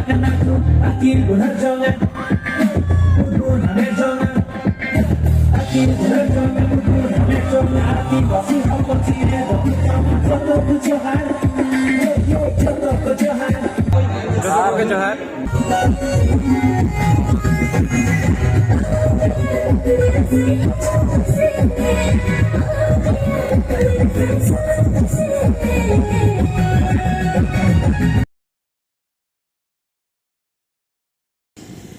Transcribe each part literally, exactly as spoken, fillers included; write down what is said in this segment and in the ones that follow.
ᱟᱹᱠᱤᱞ ᱵᱩᱡᱷᱟᱹᱣ ᱡᱚᱝᱟ, ᱵᱩᱫᱷᱩ ᱦᱟᱢᱮᱴ ᱡᱚᱝᱟ, ᱟᱹᱠᱤᱞ ᱵᱩᱡᱷᱟᱹᱣ ᱡᱚᱝᱟ, ᱵᱩᱫᱷᱩ ᱦᱟᱢᱮᱴ ᱡᱚᱝᱟ, ᱟᱹᱫᱤᱵᱟᱹᱥᱤ ᱦᱚᱯᱚᱱ ᱥᱤᱧ ᱨᱮᱫᱚ ᱡᱚᱛᱚ ᱠᱚ ᱡᱚᱦᱟᱨ, ᱡᱚᱛᱚ ᱠᱚ ᱡᱚᱦᱟᱨ᱾ ᱡᱚᱦᱟᱨ ᱜᱮ ᱡᱚᱦᱟᱨ᱾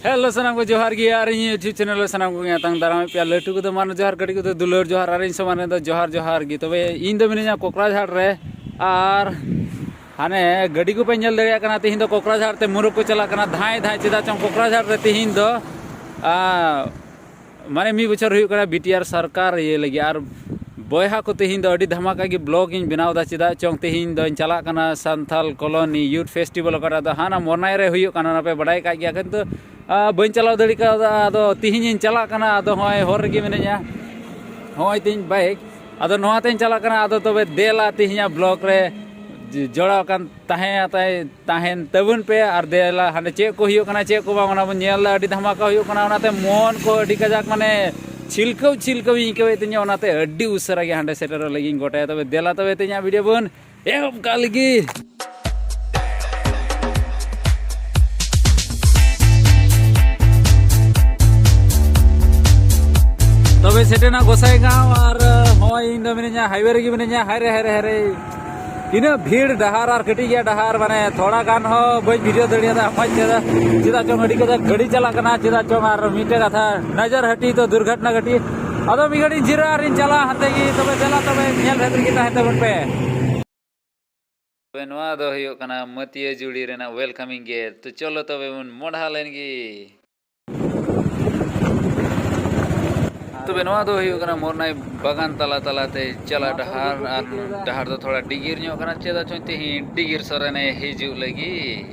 ᱦᱮᱞᱳ ᱥᱟᱱᱟᱢ ᱠᱚ ᱡᱚᱦᱟᱨ ᱜᱮ, ᱟᱨ ᱤᱧ YouTube ᱪᱮᱱᱮᱞ ᱨᱮ ᱥᱟᱱᱟᱢ ᱠᱚᱜᱮ ᱟᱛᱟᱝ ᱫᱟᱨᱟᱢᱮᱫ ᱯᱮᱭᱟ᱾ ᱞᱟᱹᱴᱩ ᱠᱚᱫᱚ ᱢᱟᱱ ᱡᱚᱦᱟᱨ, ᱠᱟᱹᱴᱤᱡ ᱠᱚᱫᱚ ᱫᱩᱞᱟᱹᱲ ᱡᱚᱦᱟᱨ, ᱟᱨ ᱤᱧ ᱥᱚᱢᱟᱱ ᱨᱮᱫᱚ ᱡᱚᱦᱟᱨ ᱡᱚᱦᱟᱨ ᱜᱮ᱾ ᱛᱚᱵᱮ ᱤᱧ ᱫᱚ ᱢᱤᱱᱟᱹᱧᱟ ᱠᱚᱠᱲᱟᱡᱷᱟᱲ ᱨᱮ, ᱟᱨ ᱦᱟᱱᱮ ᱜᱟᱹᱰᱤ ᱠᱚᱯᱮ ᱧᱮᱞ ᱫᱟᱲᱮᱭᱟᱜ ᱠᱟᱱᱟ, ᱛᱤᱦᱤᱧ ᱫᱚ ᱠᱚᱠᱲᱟᱡᱷᱟᱲ ᱛᱮ ᱢᱩᱨᱩᱠ ᱠᱚ ᱪᱟᱞᱟᱜ ᱠᱟᱱᱟ ᱫᱷᱟᱸᱭ ᱫᱷᱟᱸᱭ᱾ ᱪᱮᱫᱟᱜ ᱪᱚᱝ ᱠᱚᱠᱲᱟᱡᱷᱟᱲ ᱨᱮ ᱛᱤᱦᱤᱧ ᱫᱚ, ᱟ, ᱢᱟᱱᱮ ᱢᱤᱫ ᱵᱚᱪᱷᱚᱨ ᱦᱩᱭᱩᱜ ᱠᱟᱱᱟ ᱵᱤ ᱴᱤ ᱟᱨ ᱥᱚᱨᱠᱟᱨ ᱤᱭᱟᱹ ᱞᱟᱹᱜᱤᱫ᱾ ᱟᱨ ᱵᱚᱭᱦᱟ ᱠᱚ, ᱛᱮᱦᱮᱧ ᱫᱚ ᱟᱹᱰᱤ ᱫᱷᱟᱢᱟᱠᱟ ᱜᱮ ᱵᱞᱚᱜ ᱤᱧ ᱵᱮᱱᱟᱣ ᱮᱫᱟ᱾ ᱪᱮᱫᱟᱜ ᱪᱚᱝ ᱛᱮᱦᱮᱧ ᱫᱚᱧ ᱪᱟᱞᱟᱜ ᱠᱟᱱᱟ ᱥᱟᱱᱛᱷᱟᱞ ᱠᱚᱞᱳᱱᱤ ᱭᱩᱛᱷ ᱯᱷᱮᱥᱴᱤᱵᱷᱟᱞ, ᱚᱠᱟᱴᱟᱜ ᱫᱚ ᱦᱟᱱᱟ ᱢᱚᱨᱱᱟᱭ ᱨᱮ ᱦᱩᱭᱩᱜ ᱠᱟᱱᱟ, ᱚᱱᱟ ᱯᱮ ᱵᱟᱰᱟᱭ ᱠᱟᱜ ᱜᱮᱭᱟ᱾ ᱠᱤᱱᱛᱩ, ᱟ, ᱵᱟᱹᱧ ᱪᱟᱞᱟᱣ ᱫᱟᱲᱮ ᱠᱟᱣᱫᱟ᱾ ᱟᱫᱚ ᱛᱮᱦᱮᱧ ᱤᱧ ᱪᱟᱞᱟᱜ ᱠᱟᱱᱟ, ᱟᱫᱚ ᱦᱚᱸᱜᱼᱚᱭ ᱦᱚᱨ ᱨᱮᱜᱮ ᱢᱤᱱᱟᱹᱧᱟ, ᱦᱚᱸᱜᱼᱚᱭ ᱛᱤᱧ ᱵᱟᱭᱤᱠ, ᱟᱫᱚ ᱱᱚᱣᱟ ᱛᱮᱧ ᱪᱟᱞᱟᱜ ᱠᱟᱱᱟ᱾ ᱟᱫᱚ ᱛᱚᱵᱮ ᱫᱮᱞᱟ ᱛᱮᱦᱮᱧᱟᱜ ᱵᱞᱚᱜ ᱨᱮ ᱡᱚᱲᱟᱣ ᱠᱟᱱ ᱛᱟᱦᱮᱸ ᱟᱛᱟᱭ ᱛᱟᱦᱮᱱ ᱛᱟᱵᱚᱱ ᱯᱮ᱾ ᱟᱨ ᱫᱮᱞᱟ ᱦᱟᱸᱰᱮ ᱪᱮᱫ ᱠᱚ ᱦᱩᱭᱩᱜ ᱠᱟᱱᱟ, ᱪᱮᱫ ᱠᱚ ᱵᱟᱝ, ᱚᱱᱟ ᱵᱚᱱ ᱧᱮᱞ ᱮᱫᱟ᱾ ᱟᱹᱰᱤ ᱫᱷᱟᱢᱟᱠᱟ ᱦᱩᱭᱩᱜ ᱠᱟᱱᱟ, ᱚᱱᱟᱛᱮ ᱢᱚᱱ ᱠᱚ ᱟᱹᱰᱤ ᱠᱟᱡᱟᱠ ᱢᱟᱱᱮ ᱪᱷᱤᱞᱠᱟᱹᱣ ᱪᱷᱤᱞᱠᱟᱹᱣ ᱤᱧ ᱟᱹᱭᱠᱟᱹᱣᱮᱫ ᱛᱤᱧᱟᱹ᱾ ᱚᱱᱟᱛᱮ ᱟᱹᱰᱤ ᱩᱥᱟᱹᱨᱟ ᱜᱮ ᱦᱟᱸᱰᱮ ᱥᱮᱴᱮᱨᱚᱜ ᱞᱟᱹᱜᱤᱫ ᱤᱧ ᱜᱚᱴᱟᱭᱟ᱾ ᱛᱚᱵᱮ ᱫᱮᱞᱟ ᱛᱚᱵᱮ ᱛᱮᱦᱮᱧᱟᱜ ᱵᱷᱤᱰᱤᱭᱳ ᱵᱚᱱ ᱮᱦᱚᱵ ᱠᱟᱜ ᱞᱟᱹᱜᱤᱫ᱾ ᱛᱚᱵᱮ ᱥᱮᱴᱮᱨᱱᱟ ᱜᱚᱸᱥᱟᱭ ᱜᱟᱶ, ᱟᱨ ᱦᱚᱸᱜᱼᱚᱭ ᱤᱧ ᱫᱚ ᱢᱤᱱᱟᱹᱧᱟ ᱦᱟᱭᱣᱮ ᱨᱮᱜᱮ ᱢᱤᱱᱟᱹᱧᱟ᱾ ᱦᱟᱭ ᱨᱮ, ᱦᱟᱭ ᱨᱮ, ᱦᱟᱭ ᱨᱮ᱾ ᱛᱤᱱᱟᱹᱜ ᱵᱷᱤᱲ ᱰᱟᱦᱟᱨ ᱟᱨ ᱠᱟᱹᱴᱤᱡ ᱜᱮᱭᱟ ᱰᱟᱦᱟᱨ, ᱢᱟᱱᱮ ᱛᱷᱚᱲᱟ ᱜᱟᱱ ᱦᱚᱸ ᱵᱟᱹᱧ ᱵᱷᱤᱰᱤᱭᱳ ᱫᱟᱲᱮᱭᱟᱫᱟ ᱢᱚᱡᱽ ᱛᱮ᱾ ᱪᱮᱫᱟᱜ ᱪᱚᱝ ᱟᱹᱰᱤ ᱠᱟᱡᱟᱠ ᱜᱟᱹᱰᱤ ᱪᱟᱞᱟᱜ ᱠᱟᱱᱟ᱾ ᱪᱮᱫᱟᱜ ᱪᱚᱝ ᱟᱨ ᱢᱤᱫᱴᱮᱡ ᱠᱟᱛᱷᱟ, ᱱᱚᱡᱚᱨ ᱦᱟᱹᱴᱤ ᱫᱚ ᱫᱩᱨᱜᱷᱚᱴᱚᱱᱟ ᱜᱷᱟᱹᱴᱤ᱾ ᱟᱫᱚ ᱢᱤᱫ ᱜᱷᱟᱹᱲᱤᱡ ᱡᱤᱨᱟᱹᱜ ᱟᱨᱤᱧ ᱪᱟᱞᱟᱜᱼᱟ ᱦᱟᱱᱛᱮ ᱜᱮ᱾ ᱛᱚᱵᱮ ᱫᱮᱞᱟ ᱛᱚᱵᱮ ᱧᱮᱞ ᱵᱷᱮᱫ ᱨᱮᱜᱮ ᱛᱟᱦᱮᱸ ᱛᱟᱵᱚᱱ ᱯᱮ᱾ ᱛᱚᱵᱮ ᱱᱚᱣᱟ ᱫᱚ ᱦᱩᱭᱩᱜ ᱠᱟᱱᱟ ᱢᱟᱹᱛᱤᱭᱟᱹ ᱡᱩᱲᱤ ᱨᱮᱱᱟᱜ welcoming gate᱾ ᱛᱚ ᱪᱚᱞᱚ ᱛᱚᱵᱮ ᱵᱚᱱ ᱢᱚᱰᱦᱟ ᱞᱮᱱ ᱜᱮ᱾ ᱛᱚᱵᱮ ᱱᱚᱣᱟ ᱫᱚ ᱦᱩᱭᱩᱜ ᱠᱟᱱᱟ ᱢᱚᱨᱱᱟᱭ ᱵᱟᱜᱟᱱ ᱛᱟᱞᱟ ᱛᱟᱞᱟᱛᱮ ᱪᱟᱞᱟᱜ ᱰᱟᱦᱟᱨ, ᱟᱨ ᱰᱟᱦᱟᱨ ᱫᱚ ᱛᱷᱚᱲᱟ ᱰᱤᱜᱤᱨ ᱧᱚᱜ ᱠᱟᱱᱟ᱾ ᱪᱮᱫᱟᱜ ᱪᱚᱝ ᱛᱮᱦᱮᱧ ᱰᱤᱜᱤᱨ ᱥᱚᱨᱮᱱᱮ ᱦᱤᱡᱩᱜ ᱞᱟᱹᱜᱤᱫ᱾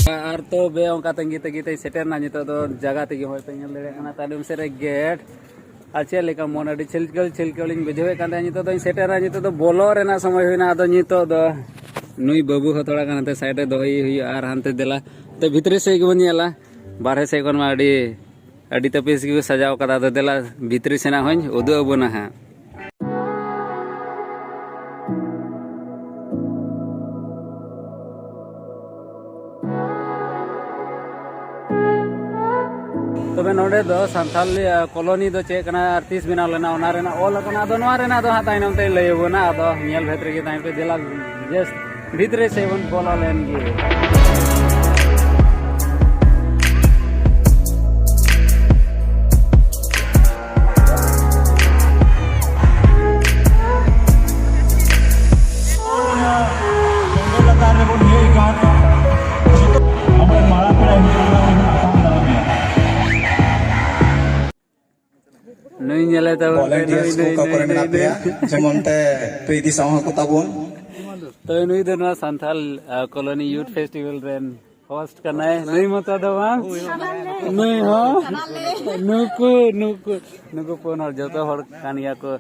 ᱟᱨ ᱛᱚᱵᱮ ᱚᱱᱠᱟ ᱛᱟᱺᱜᱤ ᱛᱟᱺᱜᱤ ᱛᱮ ᱥᱮᱴᱮᱨ ᱮᱱᱟ ᱱᱤᱛᱚᱜ ᱫᱚ ᱡᱟᱭᱜᱟ ᱛᱮᱜᱮ᱾ ᱦᱚᱭ ᱯᱮ ᱧᱮᱞ ᱫᱟᱲᱮᱭᱟᱜ ᱠᱟᱱᱟ ᱛᱟᱭᱱᱚᱢ ᱥᱮᱫ ᱨᱮ ᱜᱮᱴ᱾ ᱟᱨ ᱪᱮᱫ ᱞᱮᱠᱟ ᱢᱚᱱ ᱟᱹᱰᱤ ᱪᱷᱤᱞᱠᱟᱹᱣ ᱪᱷᱤᱞᱠᱟᱹᱣ ᱞᱤᱧ ᱵᱩᱡᱷᱟᱹᱣᱮᱫ ᱠᱟᱱ ᱛᱟᱦᱮᱸᱫ᱾ ᱱᱤᱛᱚᱜ ᱫᱚᱧ ᱥᱮᱴᱮᱨᱟ, ᱱᱤᱛᱚᱜ ᱫᱚ ᱵᱚᱞᱚ ᱨᱮᱱᱟᱜ ᱥᱚᱢᱚᱭ ᱦᱩᱭᱱᱟ᱾ ᱟᱫᱚ ᱱᱤᱛᱚᱜ ᱫᱚ ᱱᱩᱭ ᱵᱟᱹᱵᱩ ᱦᱚᱸ ᱛᱷᱚᱲᱟ ᱜᱟᱱ ᱦᱟᱱᱛᱮ ᱥᱟᱭᱤᱰ ᱨᱮ ᱫᱚᱦᱚᱭ ᱦᱩᱭᱩᱜᱼᱟ ᱟᱨ ᱦᱟᱱᱛᱮ ᱫᱮᱞᱟ ᱛᱮ ᱵᱷᱤᱛᱨᱤ ᱥᱮᱫ ᱜᱮᱵᱚᱱ ᱧᱮᱞᱟ᱾ ᱵᱟᱨᱦᱮ ᱥᱮᱫ ᱠᱷᱚᱱ ᱢᱟ ᱟᱹᱰᱤ ᱟᱹᱰᱤ ᱛᱟᱹᱯᱤᱥ ᱜᱮᱠᱚ ᱥᱟᱡᱟᱣ ᱠᱟᱫᱟ᱾ ᱟᱫᱚ ᱫᱮᱞᱟ ᱵᱷᱤᱛᱨᱤ ᱥᱮᱱᱟᱜ ᱦᱚᱸᱧ ᱩᱫᱩᱜ ᱟᱵᱚᱱᱟ ᱦᱟᱸᱜ᱾ ᱛᱚᱵᱮ ᱱᱚᱰᱮ ᱫᱚ ᱥᱟᱱᱛᱟᱞᱤ, ᱟ, ᱠᱚᱞᱚᱱᱤ ᱫᱚ ᱪᱮᱫ ᱠᱟᱱᱟ ᱟᱨ ᱛᱤᱥ ᱵᱮᱱᱟᱣ ᱞᱮᱱᱟ, ᱚᱱᱟ ᱨᱮᱱᱟᱜ ᱚᱞ ᱟᱠᱟᱱᱟ᱾ ᱟᱫᱚ ᱱᱚᱣᱟ ᱨᱮᱱᱟᱜ ᱫᱚ ᱦᱟᱸᱜ ᱛᱟᱭᱱᱚᱢ ᱛᱮ ᱞᱟᱹᱭ ᱟᱵᱚᱱᱟ᱾ ᱟᱫᱚ ᱧᱮᱞ ᱵᱷᱮᱫ ᱨᱮᱜᱮ ᱛᱟᱦᱮᱱ ᱯᱮ᱾ ᱫᱮᱞᱟ ᱡᱟᱥᱴ ᱵᱷᱤᱛᱨᱤ ᱥᱮᱫ ᱵᱚᱱ ᱵᱚᱞᱚ ᱞᱮᱱ ᱜᱮ᱾ ᱟᱵᱚᱨᱮᱱ ᱢᱟᱨᱟᱝ ᱯᱮᱲᱟ ᱦᱤᱡᱩᱜ ᱠᱟᱱᱟ, ᱩᱱᱤ ᱵᱚᱱ ᱟᱛᱟᱝ ᱫᱟᱨᱟᱢᱮᱭᱟ᱾ ᱱᱩᱭ ᱧᱮᱞᱮ ᱛᱟᱵᱚᱱ ᱯᱮ, ᱱᱩᱭ, ᱱᱩᱭ, ᱱᱩᱭ, ᱱᱩᱭ, ᱱᱩᱭ᱾ ᱡᱮᱢᱚᱱ ᱛᱮ ᱯᱮ ᱤᱫᱤ ᱥᱟᱶ ᱠᱚ ᱛᱟᱵᱚᱱ᱾ ᱛᱚᱵᱮ ᱱᱩᱭ ᱫᱚ ᱱᱚᱣᱟ ᱥᱟᱱᱛᱟᱞ, ᱟ, ᱠᱚᱞᱚᱱᱤ ᱭᱩᱛᱷ ᱯᱷᱮᱥᱴᱤᱵᱷᱟᱞ ᱨᱮᱱ ᱦᱳᱥᱴ ᱠᱟᱱᱟᱭ᱾ ᱱᱩᱭ ᱢᱚᱛᱚ ᱫᱚ ᱵᱟᱝ, ᱱᱩᱭ ᱦᱚᱸ, ᱱᱩᱠᱩ, ᱱᱩᱠᱩ, ᱱᱩᱠᱩ ᱯᱩᱱ ᱦᱚᱲ ᱡᱚᱛᱚ ᱦᱚᱲ ᱠᱟᱱ ᱜᱮᱭᱟ ᱠᱚ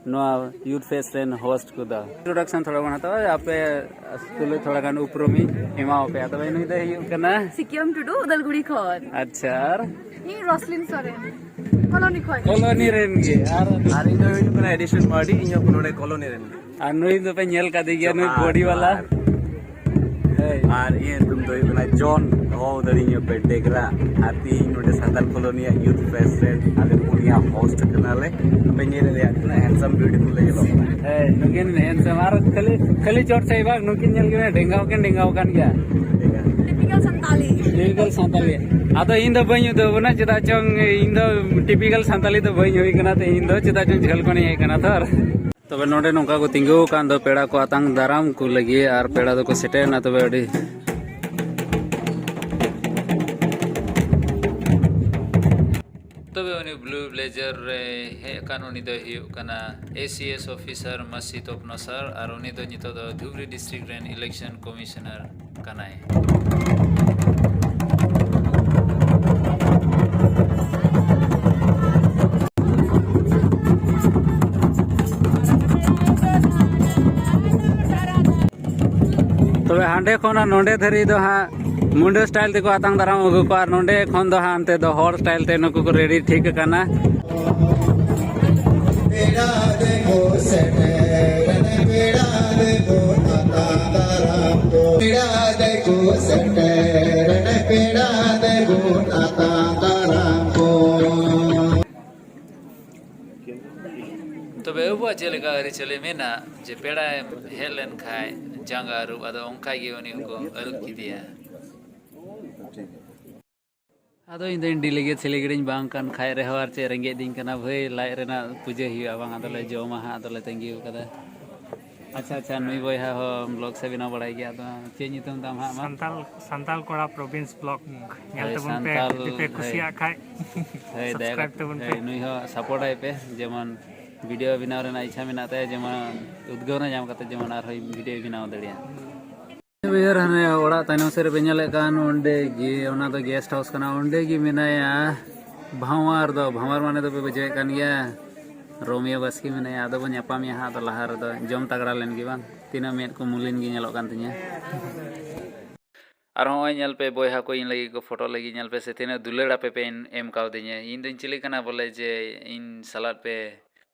ᱱᱚᱣᱟ ᱭᱩᱛᱷ ᱯᱷᱮᱥᱴ ᱨᱮᱱ ᱦᱳᱥᱴ ᱠᱚᱫᱚ᱾ ᱤᱱᱴᱨᱳᱰᱟᱠᱥᱚᱱ ᱛᱷᱚᱲᱟ ᱵᱚᱱ ᱦᱟᱛᱟᱣᱟ, ᱟᱯᱮ ᱛᱩᱞᱩᱡ ᱛᱷᱚᱲᱟ ᱜᱟᱱ ᱩᱯᱨᱩᱢᱤᱧ ᱮᱢᱟᱣ ᱯᱮᱭᱟ᱾ ᱛᱚᱵᱮ ᱱᱩᱭ ᱫᱚᱭ ᱦᱩᱭᱩᱜ ᱠᱟᱱᱟ ᱥᱤᱠᱤᱭᱟᱢ ᱴᱩᱰᱩ, ᱩᱫᱟᱞᱜᱩᱲᱤ ᱠᱷᱚᱱ᱾ ᱟᱪᱪᱷᱟ, ᱟᱨ? ᱤᱧ ᱨᱚᱥᱞᱤᱱ ᱥᱚᱨᱮᱱ, ᱠᱚᱞᱚᱱᱤ ᱠᱷᱚᱱ᱾ ᱠᱚᱞᱚᱱᱤ ᱨᱮᱱ ᱜᱮ᱾ ᱟᱨ? ᱟᱨ ᱤᱧ ᱫᱚ ᱦᱩᱭᱩᱜ ᱠᱟᱱᱟ ᱮᱰᱤᱥᱚᱱ ᱢᱟᱨᱰᱤ, ᱤᱧ ᱦᱚᱸ ᱱᱚᱰᱮ ᱠᱚᱞᱚᱱᱤ ᱨᱮᱱ ᱜᱮ᱾ ᱟᱨ ᱱᱩᱭ ᱫᱚᱯᱮ ᱧᱮᱞ ᱠᱟᱫᱮ ᱜᱮᱭᱟ, ᱱᱩᱭ ᱡᱚᱦᱟᱨ, ᱵᱚᱰᱤ ᱵᱟᱞᱟ᱾ ᱡᱚᱦᱟᱨ᱾ ᱦᱳᱭ᱾ ᱟᱨ ᱤᱧᱟᱹᱜ ᱧᱩᱛᱩᱢ ᱫᱚ ᱦᱩᱭᱩᱜ ᱠᱟᱱᱟ ᱡᱚᱱ, ᱦᱚᱦᱚ ᱫᱟᱲᱮᱧᱟ ᱯᱮ ᱰᱮᱜᱽᱨᱟ᱾ ᱟᱨ ᱛᱤᱦᱤᱧ ᱱᱚᱰᱮ ᱥᱟᱱᱛᱟᱲ ᱠᱚᱞᱚᱱᱤᱭᱟᱜ ᱭᱩᱛᱷ ᱯᱷᱮᱥᱴ ᱨᱮ ᱟᱞᱮ ᱯᱩᱱᱭᱟ ᱦᱳᱥᱴ ᱠᱟᱱᱟᱞᱮ᱾ ᱟᱯᱮ ᱧᱮᱞ ᱨᱮᱭᱟᱜ ᱛᱤᱱᱟᱹᱜ ᱦᱮᱱᱰᱥᱟᱢ ᱵᱤᱭᱩᱴᱤᱯᱷᱩᱞ ᱞᱮ ᱧᱮᱞᱚᱜ ᱠᱟᱱᱟ᱾ ᱦᱮᱸ, ᱱᱩᱠᱤᱱ ᱦᱮᱱᱰᱥᱟᱢ ᱟᱨ ᱠᱷᱟᱹᱞᱤ, ᱠᱷᱟᱹᱞᱤ ᱪᱚᱴ ᱥᱮᱫ ᱵᱟᱝ, ᱱᱩᱠᱤᱱ ᱧᱮᱞ ᱠᱤᱱ ᱰᱮᱝᱜᱟᱣ ᱠᱤᱱ ᱰᱮᱝᱜᱟᱣ ᱠᱟᱱ ᱜᱮᱭᱟ᱾ ᱴᱤᱯᱤᱠᱟᱞ ᱥᱟᱱᱛᱟᱞᱤ᱾ ᱴᱤᱯᱤᱠᱟᱞ ᱥᱟᱱᱛᱟᱞᱤ᱾ ᱟᱫᱚ ᱤᱧ ᱫᱚ ᱵᱟᱹᱧ ᱩᱫᱩᱜ ᱟᱵᱚᱱᱟ, ᱪᱮᱫᱟᱜ ᱪᱚᱝ ᱤᱧ ᱫᱚ ᱴᱤᱯᱤᱠᱟᱞ ᱥᱟᱱᱛᱟᱞᱤ ᱫᱚ ᱵᱟᱹᱧ ᱦᱩᱭ ᱠᱟᱱᱟ, ᱛᱚ ᱤᱧ ᱫᱚ ᱪᱮᱫᱟᱜ ᱪᱚᱝ ᱡᱷᱟᱹᱞ ᱠᱷᱚᱱᱤᱧ ᱦᱮᱡ ᱠᱟᱱᱟ ᱛᱚ᱾ ᱟᱨ ᱛᱚᱵᱮ ᱱᱚᱰᱮ ᱱᱚᱝᱠᱟ ᱠᱚ ᱛᱤᱸᱜᱩ ᱟᱠᱟᱱ ᱫᱚ ᱯᱮᱲᱟ ᱠᱚ ᱟᱛᱟᱝ ᱫᱟᱨᱟᱢ ᱠᱚ ᱞᱟᱹᱜᱤᱫ, ᱟᱨ ᱯᱮᱲᱟ ᱫᱚᱠᱚ ᱥᱮᱴᱮᱨ ᱮᱱᱟ᱾ ᱛᱚᱵᱮ ᱟᱹᱰᱤ ᱛᱚᱵᱮ ᱩᱱᱤ ᱵᱞᱩ ᱵᱞᱮᱡᱟᱨ ᱨᱮ ᱦᱮᱡ ᱟᱠᱟᱱ ᱩᱱᱤ ᱫᱚᱭ ᱦᱩᱭᱩᱜ ᱠᱟᱱᱟ ᱮ ᱥᱤ ᱮᱥ ᱚᱯᱷᱤᱥᱟᱨ ᱢᱟᱥᱤ ᱛᱚᱯᱱᱚ ᱥᱟᱨ, ᱟᱨ ᱩᱱᱤ ᱫᱚ ᱱᱤᱛᱚᱜ ᱫᱚ ᱫᱷᱩᱵᱽᱨᱤ ᱰᱤᱥᱴᱨᱤᱠᱴ ᱨᱮᱱ ᱤᱞᱮᱠᱥᱚᱱ ᱠᱚᱢᱤᱥᱚᱱᱟᱨ ᱠᱟᱱᱟᱭ᱾ ᱛᱚᱵᱮ ᱦᱟᱸᱰᱮ ᱠᱷᱚᱱ ᱱᱚᱸᱰᱮ ᱫᱷᱟᱹᱨᱤᱡ ᱫᱚ ᱦᱟᱸᱜ ᱢᱩᱱᱰᱟᱹ ᱥᱴᱟᱭᱤᱞ ᱛᱮᱠᱚ ᱟᱛᱟᱝ ᱫᱟᱨᱟᱢ ᱟᱹᱜᱩ ᱠᱚᱣᱟ, ᱟᱨ ᱱᱚᱸᱰᱮ ᱠᱷᱚᱱ ᱫᱚ ᱦᱟᱸᱜ ᱚᱱᱛᱮ ᱫᱚ ᱦᱚᱲ ᱥᱴᱟᱭᱤᱞ ᱛᱮ ᱱᱩᱠᱩ ᱠᱚ ᱨᱮᱰᱤ ᱴᱷᱤᱠ ᱟᱠᱟᱱᱟ᱾ ᱯᱮᱲᱟ ᱫᱮᱠᱚ ᱥᱮᱴᱮᱨ, ᱯᱮᱲᱟ ᱫᱮᱠᱚ ᱟᱛᱟᱝ ᱫᱟᱨᱟᱢ ᱠᱚ᱾ ᱯᱮᱲᱟ ᱫᱮᱠᱚ ᱥᱮᱴᱮᱨ, ᱯᱮᱲᱟ ᱫᱮᱠᱚ ᱟᱛᱟᱝ ᱫᱟᱨᱟᱢ ᱠᱚ᱾ ᱛᱚᱵᱮ ᱟᱵᱚᱣᱟᱜ ᱪᱮᱫ ᱞᱮᱠᱟ ᱟᱹᱨᱤᱪᱟᱹᱞᱤ ᱢᱮᱱᱟᱜ ᱡᱮ ᱯᱮᱲᱟᱭ ᱦᱮᱡ ᱞᱮᱱ ᱠᱷᱟᱡ ᱡᱟᱸᱜᱟ ᱟᱹᱨᱩᱵ, ᱟᱫᱚ ᱚᱱᱠᱟ ᱜᱮ ᱩᱱᱤ ᱦᱚᱸᱠᱚ ᱟᱹᱨᱩᱵ ᱠᱮᱫᱮᱭᱟ᱾ ᱟᱫᱚ ᱤᱧ ᱫᱚᱧ ᱰᱮᱞᱤᱜᱮᱴ ᱥᱮᱞᱤᱜᱮᱴ ᱤᱧ ᱵᱟᱝ ᱠᱟᱱ ᱠᱷᱟᱡ ᱨᱮᱦᱚᱸ, ᱟᱨ ᱪᱮᱫ ᱨᱮᱸᱜᱮᱡ ᱫᱤᱧ ᱠᱟᱱᱟ ᱵᱷᱟᱹᱭ, ᱞᱟᱡ ᱨᱮᱱᱟᱜ ᱯᱩᱡᱟᱹ ᱦᱩᱭᱩᱜᱼᱟ ᱵᱟᱝ, ᱟᱫᱚᱞᱮ ᱡᱚᱢᱟ ᱦᱟᱸᱜ, ᱟᱫᱚᱞᱮ ᱛᱟᱺᱜᱤ ᱟᱠᱟᱫᱟ᱾ ᱟᱪᱪᱷᱟ, ᱟᱪᱪᱷᱟ, ᱱᱩᱭ ᱵᱚᱭᱦᱟ ᱦᱚᱸ ᱵᱞᱚᱜ ᱥᱮ ᱵᱮᱱᱟᱣ ᱵᱟᱲᱟᱭ ᱜᱮᱭᱟ, ᱟᱫᱚ ᱪᱮᱫ ᱧᱩᱛᱩᱢ ᱛᱟᱢ ᱦᱟᱸᱜ ᱢᱟ? ᱥᱟᱱᱛᱟᱞ, ᱥᱟᱱᱛᱟᱞ ᱠᱚᱲᱟ ᱯᱨᱚᱵᱤᱱᱥ ᱵᱞᱚᱜ᱾ ᱧᱮᱞ ᱦᱳᱭ, ᱛᱟᱵᱚᱱ ᱯᱮ, ᱥᱟᱱᱛᱟᱞ, ᱡᱩᱫᱤ ᱯᱮ ᱦᱳᱭ᱾ ᱠᱩᱥᱤᱭᱟᱜ ᱠᱷᱟᱡ ᱦᱳᱭ, ᱫᱟᱭᱟ ᱥᱟᱵᱥᱠᱨᱟᱭᱤᱵ ᱠᱟᱛᱮ, ᱛᱟᱵᱚᱱ ᱯᱮ᱾ ᱦᱳᱭ, ᱱᱩᱭ ᱦᱚᱸ ᱥᱟᱯᱳᱨᱴ ᱟᱭ ᱯᱮ, ᱡᱮᱢᱚᱱ ᱵᱷᱤᱰᱤᱭᱳ ᱵᱮᱱᱟᱣ ᱨᱮᱱᱟᱜ ᱤᱪᱪᱷᱟ ᱢᱮᱱᱟᱜ ᱛᱟᱭᱟ, ᱡᱮᱢᱚᱱ ᱩᱫᱽᱜᱟᱹᱣ ᱧᱟᱢ ᱠᱟᱛᱮ ᱡᱮᱢᱚᱱ ᱟᱨᱦᱚᱸ ᱵᱷᱤᱰᱤᱭᱳᱭ ᱵᱮᱱᱟᱣ ᱫᱟᱲᱮᱭᱟᱜ᱾ ᱩᱭᱦᱟᱹᱨ ᱦᱟᱱᱮ ᱚᱲᱟᱜ ᱛᱟᱭᱱᱚᱢ ᱥᱮᱫ ᱨᱮᱯᱮ ᱧᱮᱞᱮᱫ ᱠᱟᱱ, ᱚᱸᱰᱮ ᱜᱮ, ᱚᱱᱟ ᱫᱚ ᱜᱮᱥᱴ ᱦᱟᱣᱩᱥ ᱠᱟᱱᱟ, ᱚᱸᱰᱮ ᱜᱮ ᱢᱮᱱᱟᱭᱟ ᱵᱷᱟᱶᱟᱨ ᱫᱚ᱾ ᱵᱷᱟᱶᱟᱨ ᱢᱟᱱᱮ ᱫᱚᱯᱮ ᱵᱩᱡᱷᱟᱹᱣᱮᱫ ᱠᱟᱱ ᱜᱮᱭᱟ, ᱨᱳᱢᱤᱭᱳ ᱵᱟᱥᱠᱮ ᱢᱮᱱᱟᱭᱟ᱾ ᱟᱫᱚ ᱵᱚᱱ ᱧᱟᱯᱟᱢ ᱭᱟ ᱦᱟᱸᱜ, ᱟᱫᱚ ᱞᱟᱦᱟ ᱨᱮᱫᱚ ᱡᱚᱢ ᱛᱟᱜᱲᱟ ᱞᱮᱱ ᱜᱮ ᱵᱟᱝ, ᱛᱤᱱᱟᱹᱜ ᱢᱮᱫ ᱠᱚ ᱢᱩᱞᱤᱱ ᱜᱮ ᱧᱮᱞᱚᱜ ᱠᱟᱱ ᱛᱤᱧᱟᱹ᱾ ᱟᱨ ᱦᱚᱸᱜᱼᱚᱭ ᱧᱮᱞ ᱯᱮ ᱵᱚᱭᱦᱟ ᱠᱚ ᱤᱧ ᱞᱟᱹᱜᱤᱫ ᱠᱚ ᱯᱷᱳᱴᱳ ᱞᱟᱹᱜᱤᱫ, ᱧᱮᱞ ᱯᱮ ᱥᱮ ᱛᱤᱱᱟᱹᱜ ᱫᱩᱞᱟᱹᱲ ᱟᱯᱮ ᱯᱮ ᱮᱢ ᱠᱟᱣᱫᱤᱧᱟ᱾ ᱤᱧ ᱫᱚᱧ ᱪᱤᱞᱤ ᱠᱟᱱᱟ ᱵᱚᱞᱮ ᱡᱮ ᱤᱧ ᱥᱟᱞᱟᱜ ᱯᱮ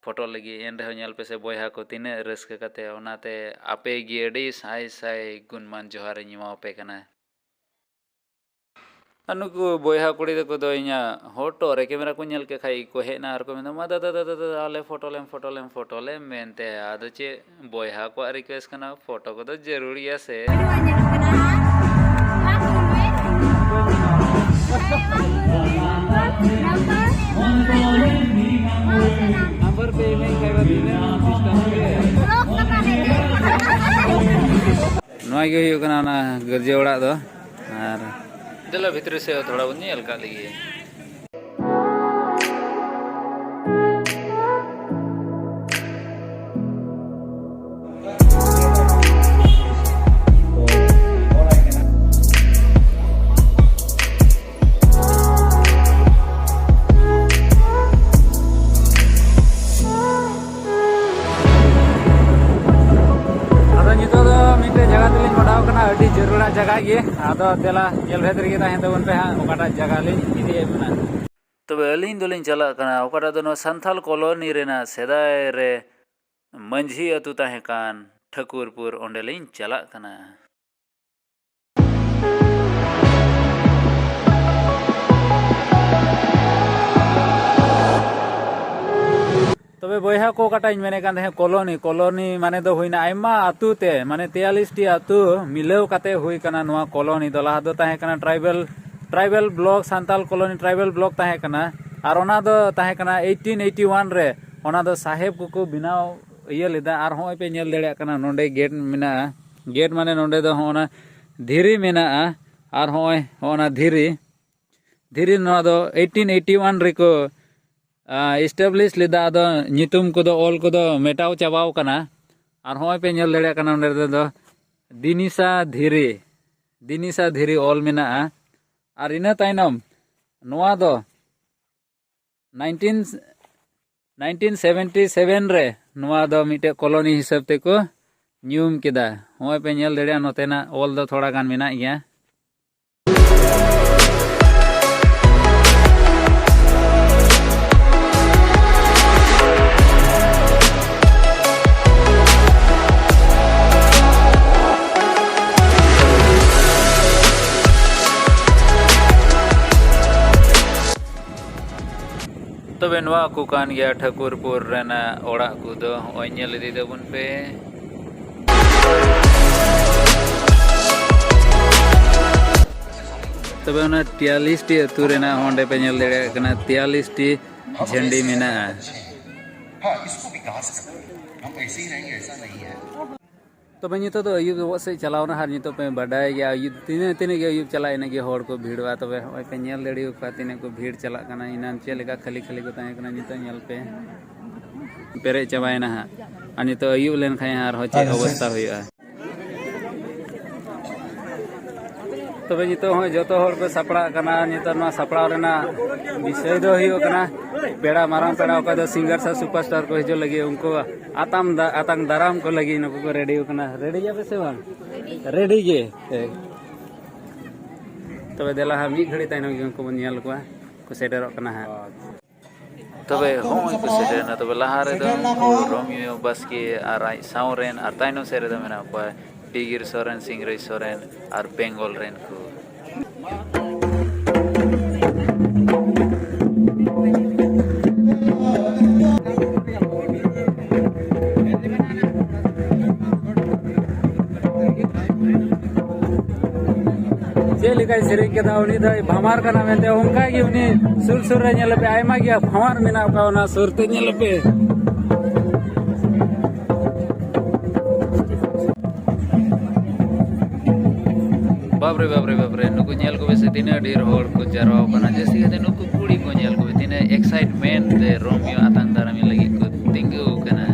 ᱯᱷᱳᱴᱳ ᱞᱟᱹᱜᱤᱫ, ᱮᱱ ᱨᱮᱦᱚᱸ ᱧᱮᱞ ᱯᱮᱥᱮ ᱵᱚᱭᱦᱟ ᱠᱚ ᱛᱤᱱᱟᱹᱜ ᱨᱟᱹᱥᱠᱟᱹ ᱠᱟᱛᱮ, ᱚᱱᱟᱛᱮ ᱟᱯᱮ ᱜᱮ ᱟᱹᱰᱤ ᱥᱟᱭ ᱥᱟᱭ ᱜᱩᱱᱢᱟᱱ ᱡᱚᱦᱟᱨ ᱤᱧ ᱮᱢᱟᱣᱟᱯᱮ ᱠᱟᱱᱟ᱾ ᱟᱨ ᱱᱩᱠᱩ ᱵᱚᱭᱦᱟ ᱠᱩᱲᱤ ᱛᱟᱠᱚ ᱫᱚ ᱤᱧᱟᱹᱜ ᱦᱚᱴᱚᱜ ᱨᱮ ᱠᱮᱢᱮᱨᱟ ᱠᱚ ᱧᱮᱞ ᱠᱮᱫ ᱠᱷᱟᱡ ᱜᱮᱠᱚ ᱦᱮᱡ ᱮᱱᱟ ᱟᱨ ᱠᱚ ᱢᱮᱱᱫᱟ, "ᱢᱟ ᱫᱟᱫᱟ, ᱫᱟᱫᱟ, ᱫᱟᱫᱟ, ᱟᱞᱮ ᱯᱷᱳᱴᱳ ᱞᱮᱢ, ᱯᱷᱳᱴᱳ ᱞᱮᱢ, ᱯᱷᱳᱴᱳ ᱞᱮᱢ" ᱢᱮᱱᱛᱮ᱾ ᱟᱫᱚ ᱪᱮᱫ ᱵᱚᱭᱦᱟ ᱠᱚᱣᱟᱜ ᱨᱤᱠᱩᱭᱮᱥᱴ ᱠᱟᱱᱟ, ᱯᱷᱳᱴᱳ ᱠᱚᱫᱚ ᱡᱟᱹᱨᱩᱲ ᱜᱮᱭᱟ ᱥᱮ᱾ ᱱᱟᱢᱵᱟᱨ ᱯᱮ ᱤᱢᱟᱹᱧ ᱠᱷᱟᱡ ᱵᱟᱫ ᱤᱱᱟᱹ ᱥᱤᱥᱴᱮᱢ ᱜᱮ᱾ ᱱᱚᱣᱟ ᱜᱮ ᱦᱩᱭᱩᱜ ᱠᱟᱱᱟ ᱚᱱᱟ ᱜᱤᱨᱡᱟᱹ ᱚᱲᱟᱜ ᱫᱚ᱾ ᱟᱨ ᱫᱮᱞᱟ ᱵᱷᱤᱛᱨᱤ ᱥᱮᱫ ᱛᱷᱚᱲᱟ ᱵᱚᱱ ᱧᱮᱞ ᱠᱟᱜ ᱞᱮᱜᱮ᱾ ᱟᱫᱚ ᱱᱤᱛᱚᱜ ᱫᱚ ᱢᱤᱫᱴᱮᱡ ᱡᱟᱭᱜᱟ ᱛᱮᱞᱤᱧ ᱢᱚᱰᱟᱣ ᱠᱟᱱᱟ᱾ ᱡᱟᱭᱜᱟ ᱜᱮ᱾ ᱟᱫᱚ ᱫᱮᱞᱟ, ᱧᱮᱞ ᱵᱷᱮᱫ ᱨᱮᱜᱮ ᱛᱟᱦᱮᱸ ᱛᱟᱵᱚᱱ ᱯᱮ ᱦᱟᱸᱜ, ᱚᱠᱟᱴᱟᱜ ᱡᱟᱭᱜᱟ ᱞᱤᱧ ᱤᱫᱤᱭᱮᱫ ᱵᱚᱱᱟ᱾ ᱛᱚᱵᱮ ᱟᱹᱞᱤᱧ ᱫᱚᱞᱤᱧ ᱪᱟᱞᱟᱜ ᱠᱟᱱᱟ ᱚᱠᱟᱴᱟᱜ ᱫᱚ ᱱᱚᱣᱟ ᱥᱟᱱᱛᱟᱞ ᱠᱚᱞᱚᱱᱤ ᱨᱮᱱᱟᱜ ᱥᱮᱫᱟᱭ ᱨᱮ ᱢᱟᱹᱡᱷᱤ ᱟᱹᱛᱩ ᱛᱟᱦᱮᱸ ᱠᱟᱱ ᱴᱷᱟᱹᱠᱩᱨᱯᱩᱨ, ᱚᱸᱰᱮᱞᱤᱧ ᱪᱟᱞᱟᱜ ᱠᱟᱱᱟ᱾ ᱛᱚᱵᱮ ᱵᱚᱭᱦᱟ ᱠᱚ, ᱚᱠᱟᱴᱟᱜ ᱤᱧ ᱢᱮᱱᱮᱫ ᱠᱟᱱ ᱛᱟᱦᱮᱸᱫ, ᱠᱚᱞᱚᱱᱤ, ᱠᱚᱞᱚᱱᱤ ᱢᱟᱱᱮ ᱫᱚ ᱦᱩᱭᱱᱟ ᱟᱭᱢᱟ ᱟᱹᱛᱩ ᱛᱮ, ᱢᱟᱱᱮ ᱛᱮᱭᱟᱞᱞᱤᱥ ᱴᱤ ᱟᱹᱛᱩ ᱢᱤᱞᱟᱹᱣ ᱠᱟᱛᱮ ᱦᱩᱭ ᱠᱟᱱᱟ ᱱᱚᱣᱟ ᱠᱚᱞᱚᱱᱤ ᱫᱚ᱾ ᱞᱟᱦᱟ ᱫᱚ ᱛᱟᱦᱮᱸ ᱠᱟᱱᱟ tribal, tribal block, Santal colony tribal block ᱛᱟᱦᱮᱸ ᱠᱟᱱᱟ᱾ ᱟᱨ ᱚᱱᱟ ᱫᱚ ᱛᱟᱦᱮᱸ ᱠᱟᱱᱟ ᱮᱭᱤᱴᱤᱱ ᱮᱭᱤᱴᱤ ᱳᱣᱟᱱ ᱨᱮ, ᱚᱱᱟ ᱫᱚ ᱥᱟᱦᱮᱵᱽ ᱠᱚᱠᱚ ᱵᱮᱱᱟᱣ ᱤᱭᱟᱹ ᱞᱮᱫᱟ᱾ ᱟᱨ ᱦᱚᱸᱜᱼᱚᱭ ᱯᱮ ᱧᱮᱞ ᱫᱟᱲᱮᱭᱟᱜ ᱠᱟᱱᱟ, ᱱᱚᱰᱮ ᱜᱮᱴ ᱢᱮᱱᱟᱜᱼᱟ᱾ ᱜᱮᱴ ᱢᱟᱱᱮ ᱱᱚᱰᱮ ᱫᱚ ᱦᱚᱸᱜᱼᱚ ᱱᱟ ᱫᱷᱤᱨᱤ ᱢᱮᱱᱟᱜᱼᱟ᱾ ᱟᱨ ᱦᱚᱸᱜᱼᱚᱭ ᱦᱚᱸᱜᱼᱚ ᱱᱟ ᱫᱷᱤᱨᱤ, ᱫᱷᱤᱨᱤ ᱱᱚᱣᱟ ᱫᱚ ᱮᱭᱤᱴᱤᱱ ᱮᱭᱤᱴᱤ ᱳᱣᱟᱱ ᱨᱮᱠᱚ ᱮᱥᱴᱟᱵᱞᱤᱥ ᱞᱮᱫᱟ᱾ ᱟᱫᱚ ᱧᱩᱛᱩᱢ ᱠᱚᱫᱚ, ᱚᱞ ᱠᱚᱫᱚ ᱢᱮᱴᱟᱣ ᱪᱟᱵᱟᱣ ᱠᱟᱱᱟ᱾ ᱟᱨ ᱦᱚᱸᱜᱼᱚᱭ ᱯᱮ ᱧᱮᱞ ᱫᱟᱲᱮᱭᱟᱜ ᱠᱟᱱᱟ, ᱚᱸᱰᱮ ᱫᱚ ᱫᱤᱱᱤᱥᱟ ᱫᱷᱤᱨᱤ, ᱫᱤᱱᱤᱥᱟ ᱫᱷᱤᱨᱤ ᱚᱞ ᱢᱮᱱᱟᱜᱼᱟ᱾ ᱟᱨ ᱤᱱᱟᱹ ᱛᱟᱭᱱᱚᱢ ᱱᱚᱣᱟ ᱫᱚ ᱱᱟᱭᱤᱱᱴᱤᱱ, ᱱᱟᱭᱤᱱᱴᱤᱱ ᱥᱮᱵᱷᱮᱱᱴᱤ ᱥᱮᱵᱷᱮᱱ ᱨᱮ ᱱᱚᱣᱟ ᱫᱚ ᱢᱤᱫᱴᱮᱡ ᱠᱚᱞᱚᱱᱤ ᱦᱤᱥᱟᱹᱵ ᱛᱮᱠᱚ ᱧᱩᱢ ᱠᱮᱫᱟ᱾ ᱦᱚᱸᱜᱼᱚᱭ ᱯᱮ ᱧᱮᱞ ᱫᱟᱲᱮᱭᱟᱜᱼᱟ, ᱱᱚᱛᱮᱱᱟᱜ ᱚᱞ ᱫᱚ ᱛᱷᱚᱲᱟ ᱜᱟᱱ ᱢᱮᱱᱟᱜ ᱜᱮᱭᱟ᱾ ᱛᱚᱵᱮ ᱱᱚᱣᱟ ᱠᱚ ᱠᱟᱱ ᱜᱮᱭᱟ ᱴᱷᱟᱹᱠᱩᱨᱯᱩᱨ ᱨᱮᱱᱟᱜ ᱚᱲᱟᱜ ᱠᱚᱫᱚ᱾ ᱦᱚᱸᱜᱼᱚᱭ ᱧᱮᱞ ᱤᱫᱤ ᱛᱟᱵᱚᱱ ᱯᱮ᱾ ᱛᱚᱵᱮ ᱚᱱᱟ ᱛᱮᱭᱟᱞᱞᱤᱥ ᱴᱤ ᱟᱹᱛᱩ ᱨᱮᱱᱟᱜ ᱦᱚᱸ ᱚᱸᱰᱮ ᱯᱮ ᱧᱮᱞ ᱫᱟᱲᱮᱭᱟᱜ ᱠᱟᱱᱟ, ᱛᱮᱭᱟᱞᱞᱤᱥ ᱴᱤ ᱡᱷᱟᱹᱱᱰᱤ ᱢᱮᱱᱟᱜᱼᱟ᱾ ᱛᱚᱵᱮ ᱱᱤᱛᱚᱜ ᱫᱚ ᱟᱹᱭᱩᱵ ᱥᱮᱫ ᱪᱟᱞᱟᱣ ᱱᱟ, ᱟᱨ ᱱᱤᱛᱚᱜ ᱯᱮ ᱵᱟᱰᱟᱭ ᱜᱮᱭᱟ, ᱟᱹᱭᱩᱵ ᱛᱤᱱᱟᱹᱜ, ᱛᱤᱱᱟᱹᱜ ᱜᱮ ᱟᱹᱭᱩᱵ ᱪᱟᱞᱟᱜᱼᱟ, ᱤᱱᱟᱹᱜ ᱜᱮ ᱦᱚᱲ ᱠᱚ ᱵᱷᱤᱲᱚᱜᱼᱟ᱾ ᱛᱚᱵᱮ ᱦᱚᱸᱜᱼᱚᱭ ᱯᱮ ᱧᱮᱞ ᱫᱟᱲᱮᱭᱟᱠᱚᱣᱟ ᱛᱤᱱᱟᱹᱜ ᱠᱚ ᱵᱷᱤᱲ ᱪᱟᱞᱟᱜ ᱠᱟᱱᱟ᱾ ᱮᱱᱟᱱ ᱪᱮᱫ ᱞᱮᱠᱟ ᱠᱷᱟᱹᱞᱤ ᱠᱷᱟᱹᱞᱤ ᱠᱚ ᱛᱟᱦᱮᱸ ᱠᱟᱱᱟ, ᱱᱤᱛᱚᱜ ᱧᱮᱞ ᱯᱮ, ᱯᱮᱨᱮᱡ ᱪᱟᱵᱟᱭᱮᱱᱟ ᱦᱟᱸᱜ᱾ ᱟᱨ ᱱᱤᱛᱚᱜ ᱟᱹᱭᱩᱵ ᱞᱮᱱᱠᱷᱟᱱ ᱟᱨᱦᱚᱸ ᱪᱮᱫ ᱚᱵᱚᱥᱛᱟ ᱦᱩᱭᱩᱜᱼᱟ᱾ ᱛᱚᱵᱮ ᱱᱤᱛᱚᱜ ᱦᱚᱸ ᱡᱚᱛᱚ ᱦᱚᱲ ᱠᱚ ᱥᱟᱯᱲᱟᱜ ᱠᱟᱱᱟ᱾ ᱱᱤᱛᱚᱜ ᱱᱚᱣᱟ ᱥᱟᱯᱲᱟᱣ ᱨᱮᱱᱟᱜ ᱵᱤᱥᱚᱭ ᱫᱚ ᱦᱩᱭᱩᱜ ᱠᱟᱱᱟ, ᱯᱮᱲᱟ, ᱢᱟᱨᱟᱝ ᱯᱮᱲᱟ ᱚᱠᱚᱭ ᱫᱚ ᱥᱤᱝᱜᱟᱨ ᱥᱮ ᱥᱩᱯᱟᱨᱥᱴᱟᱨ ᱠᱚ ᱦᱤᱡᱩᱜ ᱞᱟᱹᱜᱤᱫ, ᱩᱱᱠᱩ ᱟᱛᱟᱝ ᱫᱟ-, ᱟᱛᱟᱝ ᱫᱟᱨᱟᱢ ᱠᱚ ᱞᱟᱹᱜᱤᱫ ᱱᱩᱠᱩ ᱠᱚ ᱨᱮᱰᱤ ᱠᱟᱱᱟ᱾ ᱨᱮᱰᱤ ᱜᱮᱭᱟ ᱯᱮ ᱥᱮ ᱵᱟᱝ? ᱨᱮᱰᱤ ᱜᱮ᱾ ᱦᱮᱸ᱾ ᱛᱚᱵᱮ ᱫᱮᱞᱟ ᱦᱟᱸᱜ, ᱢᱤᱫ ᱜᱷᱟᱹᱲᱤ ᱛᱟᱭᱱᱚᱢ ᱜᱮ ᱩᱱᱠᱩ ᱵᱚᱱ ᱧᱮᱞ ᱠᱚᱣᱟ, ᱠᱚ ᱥᱮᱴᱮᱨᱚᱜ ᱠᱟᱱᱟ ᱦᱟᱸᱜ᱾ ᱛᱚᱵᱮ ᱦᱚᱸᱜᱼᱚᱭ ᱠᱚ ᱥᱮᱴᱮᱨᱮᱱᱟ᱾ ᱛᱚᱵᱮ ᱞᱟᱦᱟ ᱨᱮᱫᱚ ᱩᱱᱠᱩ ᱨᱳᱢᱤᱭᱳ ᱵᱟᱥᱠᱮ ᱟᱨ ᱟᱡ ᱥᱟᱶ ᱨᱮᱱ, ᱟᱨ ᱛᱟᱭᱱᱚᱢ ᱥᱮᱫ ᱨᱮᱫᱚ ᱢᱮᱱᱟᱜ ᱠᱚᱣᱟ ᱰᱤᱜᱤᱨ ᱥᱚᱨᱮᱱ, ᱥᱤᱝᱨᱟᱹᱭ ᱥᱚᱨᱮᱱ ᱟᱨ ᱵᱮᱝᱜᱚᱞ ᱨᱮᱱ ᱠᱚ᱾ ᱪᱮᱫ ᱞᱮᱠᱟᱭ ᱥᱮᱨᱮᱧ ᱠᱮᱫᱟ, ᱩᱱᱤ ᱫᱚᱭ ᱵᱷᱟᱢᱟᱨ ᱠᱟᱱᱟ ᱢᱮᱱᱛᱮ᱾ ᱚᱱᱠᱟ ᱜᱮ ᱩᱱᱤ ᱥᱩᱨ ᱥᱩᱨ ᱨᱮ ᱧᱮᱞ ᱯᱮ, ᱟᱭᱢᱟ ᱜᱮ ᱵᱷᱟᱢᱟᱨ ᱢᱮᱱᱟᱜ ᱠᱚᱣᱟ ᱚᱱᱟ ᱥᱩᱨ ᱛᱮ, ᱧᱮᱞ ᱯᱮ᱾ ᱵᱟᱯᱨᱮ, ᱵᱟᱯᱨᱮ, ᱵᱟᱯᱨᱮ, ᱱᱩᱠᱩ ᱧᱮᱞ ᱠᱚᱵᱮ ᱥᱮ, ᱛᱤᱱᱟᱹᱜ ᱰᱷᱮᱨ ᱦᱚᱲ ᱠᱚ ᱡᱟᱨᱣᱟ ᱠᱟᱱᱟ᱾ ᱡᱟᱹᱥᱛᱤ ᱠᱟᱛᱮ ᱱᱩᱠᱩ ᱠᱩᱲᱤ ᱠᱚ ᱧᱮᱞ ᱠᱚᱵᱮ, ᱛᱤᱱᱟᱹᱜ excitement ᱛᱮ ᱨᱳᱢᱤᱭᱳ ᱟᱛᱟᱝ ᱫᱟᱨᱟᱢᱤ ᱞᱟᱹᱜᱤᱫ ᱠᱚ ᱛᱤᱸᱜᱩ ᱠᱟᱱᱟ᱾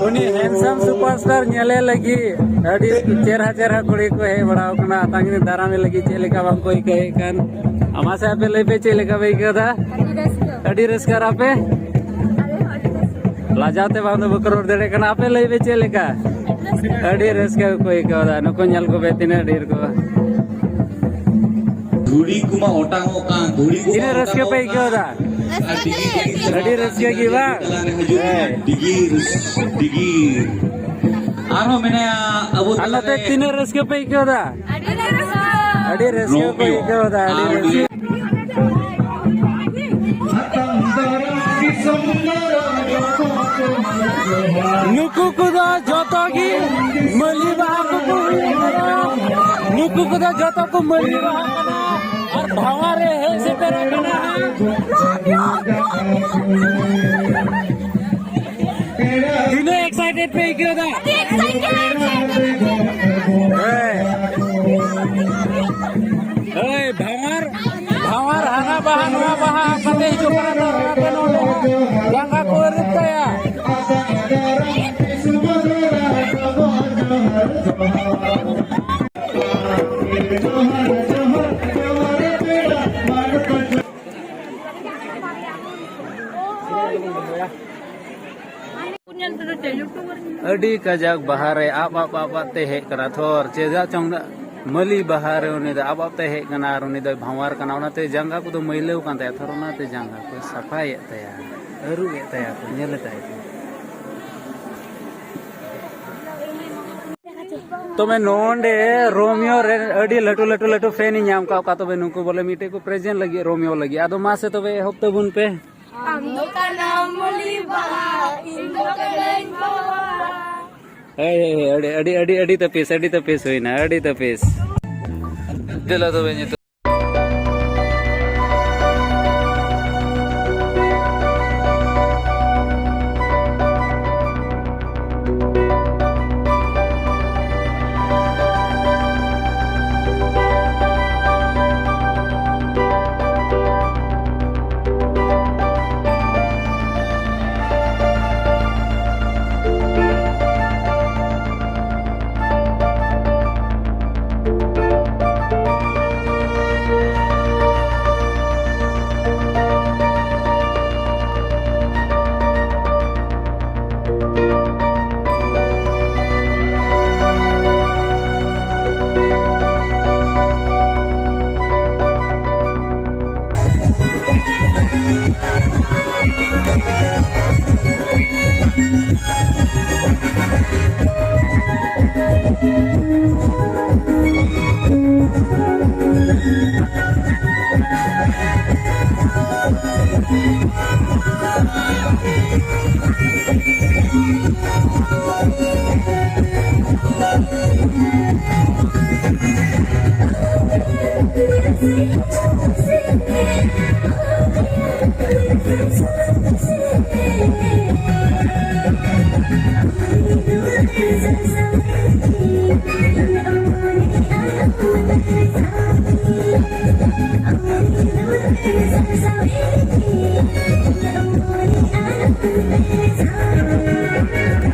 ᱩᱱᱤ handsome superstar ᱧᱮᱞᱮ ᱞᱟᱹᱜᱤᱫ ᱟᱹᱰᱤ ᱪᱮᱨᱦᱟ ᱪᱮᱨᱦᱟ ᱠᱩᱲᱤ ᱠᱚ ᱦᱮᱡ ᱵᱟᱲᱟᱣ ᱠᱟᱱᱟ ᱟᱛᱟᱝ ᱫᱟᱨᱟᱢᱤ ᱞᱟᱹᱜᱤᱫ᱾ ᱪᱮᱫ ᱞᱮᱠᱟ ᱵᱟᱝ ᱠᱚ ᱟᱹᱭᱠᱟᱹᱣᱮᱫ ᱠᱟᱱ? ᱟᱢᱟ ᱥᱮ ᱟᱯᱮ ᱞᱟᱹᱭ ᱯᱮ, ᱪᱮᱫ ᱞᱮᱠᱟ ᱯᱮ ᱟᱹᱭᱠᱟᱹᱣ ᱮᱫᱟ? ᱟᱹᱰᱤ ᱨᱟᱹᱥᱠᱟᱹ᱾ ᱟᱨ ᱟᱯᱮ? ᱞᱟᱡᱟᱣ ᱛᱮ ᱵᱟᱝ ᱫᱚ ᱵᱟᱠᱚ ᱨᱚᱲ ᱫᱟᱲᱮᱭᱟᱜ ᱠᱟᱱᱟ᱾ ᱟᱯᱮ ᱞᱟᱹᱭ ᱯᱮ, ᱪᱮᱫ ᱞᱮᱠᱟ? ᱟᱹᱰᱤ ᱨᱟᱹᱥᱠᱟᱹ ᱠᱚ ᱟᱹᱭᱠᱟᱹᱣ ᱮᱫᱟ᱾ ᱱᱩᱠᱩ ᱧᱮᱞ ᱠᱚᱯᱮ, ᱛᱤᱱᱟᱹᱜ ᱰᱷᱮᱨ ᱠᱚ᱾ ᱫᱷᱩᱲᱤ ᱠᱚᱢᱟ ᱚᱴᱟᱝᱚᱜ ᱠᱟᱱ, ᱫᱷᱩᱲᱤ ᱠᱚᱢᱟ ᱛᱤᱱᱟᱹᱜ ᱨᱟᱹᱥᱠᱟᱹ ᱯᱮ ᱚᱴᱟᱝᱚᱜ ᱟᱹᱭᱠᱟᱹᱣ ᱮᱫᱟ? ᱠᱟᱱ᱾ ᱟᱹᱰᱤ ᱨᱟᱹᱥᱠᱟᱹ ᱜᱮ ᱵᱟᱝ? ᱦᱮᱸ᱾ ᱰᱤᱜᱤᱨ, ᱰᱤᱜᱤᱨ᱾ ᱟᱨᱦᱚᱸ ᱢᱮᱱᱟᱭᱟ ᱟᱵᱚ ᱟᱨ ᱱᱚᱛᱮ ᱛᱟᱞᱟᱨᱮ᱾ ᱛᱤᱱᱟᱹᱜ ᱨᱟᱹᱥᱠᱟᱹ ᱯᱮ ᱟᱹᱭᱠᱟᱹᱣ ᱮᱫᱟ? ᱟᱹᱰᱤ ᱨᱟᱹᱥᱠᱟᱹ ᱠᱚ ᱟᱹᱭᱠᱟᱹᱣ ᱮᱫᱟ, ᱟᱹᱰᱤ ᱨᱟᱹᱥᱠᱟᱹ᱾ ᱱᱩᱠᱩ ᱠᱚᱫᱚ ᱡᱚᱛᱚ ᱜᱮ ᱢᱟᱹᱞᱤ ᱵᱟᱦᱟ ᱠᱚᱠᱚ ᱦᱩᱭᱩᱜ ᱠᱟᱱᱟ᱾ ᱱᱩᱠᱩ ᱠᱚᱫᱚ ᱡᱚᱛᱚ ᱠᱚ ᱢᱟᱹᱞᱤ ᱵᱟᱦᱟ ᱠᱟᱱᱟ ᱟᱨ ᱵᱷᱟᱣᱟᱨ ᱨᱮ ᱦᱮᱡ ᱥᱮᱴᱮᱨ ᱟᱠᱟᱱᱟ ᱦᱟᱸᱜ᱾ ᱛᱤᱱᱟᱹᱜ excited ᱯᱮ ᱟᱹᱭᱠᱟᱹᱣ ᱮᱫᱟ? ᱦᱮᱸ᱾ ᱦᱳᱭ, ᱵᱷᱟᱶᱟᱨ, ᱵᱷᱟᱶᱟᱨ ᱦᱟᱱᱟ ᱵᱟᱦᱟ ᱱᱚᱣᱟ ᱵᱟᱦᱟ ᱠᱟᱛᱮ ᱦᱤᱡᱩᱜ ᱠᱟᱱᱟ, ᱛᱚ ᱚᱱᱟᱛᱮ ᱱᱚᱰᱮ ᱡᱟᱸᱜᱟ ᱠᱚ ᱟᱹᱨᱩᱵ ᱛᱟᱭᱟ᱾ ᱟᱹᱰᱤ ᱠᱟᱡᱟᱠ ᱵᱟᱦᱟ ᱨᱮ ᱟᱵ ᱟᱵ ᱟᱵ ᱟᱵ ᱛᱮ ᱦᱮᱡ ᱠᱟᱱᱟ ᱛᱷᱚᱨ, ᱪᱮᱫᱟᱜ ᱪᱚᱝ ᱱᱟ-, ᱢᱟᱹᱞᱤ ᱵᱟᱦᱟ ᱨᱮ ᱩᱱᱤ ᱫᱚ ᱟᱵ ᱟᱵ ᱛᱮ ᱦᱮᱡ ᱠᱟᱱᱟ ᱟᱨ ᱩᱱᱤ ᱫᱚᱭ ᱵᱷᱟᱶᱟᱨ ᱠᱟᱱᱟ, ᱚᱱᱟᱛᱮ ᱡᱟᱸᱜᱟ ᱠᱚᱫᱚ ᱢᱟᱹᱭᱞᱟᱹᱣ ᱠᱟᱱ ᱛᱟᱭᱟ, ᱛᱷᱚᱨ ᱚᱱᱟᱛᱮ ᱡᱟᱸᱜᱟ ᱠᱚ ᱥᱟᱯᱷᱟᱭᱮᱫ ᱛᱟᱭᱟ, ᱟᱹᱨᱩᱵᱮᱫ ᱛᱟᱭᱟ ᱠᱚ, ᱧᱮᱞᱮ ᱛᱟᱭ ᱠᱚ᱾ ᱛᱚᱵᱮ ᱱᱚᱰᱮ ᱨᱳᱢᱤᱭᱳ ᱨᱮ ᱟᱹᱰᱤ ᱞᱟᱹᱴᱩ ᱞᱟᱹᱴᱩ ᱞᱟᱹᱴᱩ ᱯᱷᱮᱱ ᱤᱧ ᱧᱟᱢ ᱠᱟᱜ ᱠᱚᱣᱟ᱾ ᱛᱚᱵᱮ ᱱᱩᱠᱩ ᱵᱚᱞᱮ ᱢᱤᱫᱴᱮᱡ ᱠᱚ ᱯᱨᱮᱡᱮᱱᱴ ᱞᱟᱹᱜᱤᱫ ᱨᱳᱢᱤᱭᱳ ᱞᱟᱹᱜᱤᱫ᱾ ᱟᱫᱚ ᱢᱟᱥᱮ ᱛᱚᱵᱮ ᱮᱦᱚᱵ ᱛᱟᱵᱚᱱ ᱯᱮ᱾ ᱟᱢ ᱫᱚ ᱠᱟᱱᱟᱢ ᱢᱚᱞᱤ ᱵᱟᱦᱟ, ᱤᱧ ᱫᱚ ᱠᱟᱹᱱᱟᱹᱧ ᱵᱟᱦᱟ᱾ ᱦᱳᱭ, ᱦᱳᱭ, ᱦᱳᱭ, ᱟᱹᱰᱤ, ᱟᱹᱰᱤ, ᱟᱹᱰᱤ, ᱟᱹᱰᱤ ᱛᱟᱹᱯᱤᱥ, ᱟᱹᱰᱤ ᱛᱟᱹᱯᱤᱥ ᱦᱩᱭᱱᱟ, ᱟᱹᱰᱤ ᱛᱟᱹᱯᱤᱥ᱾ ᱫᱮᱞᱟ ᱛᱚᱵᱮ ᱧᱩᱛᱩᱢ᱾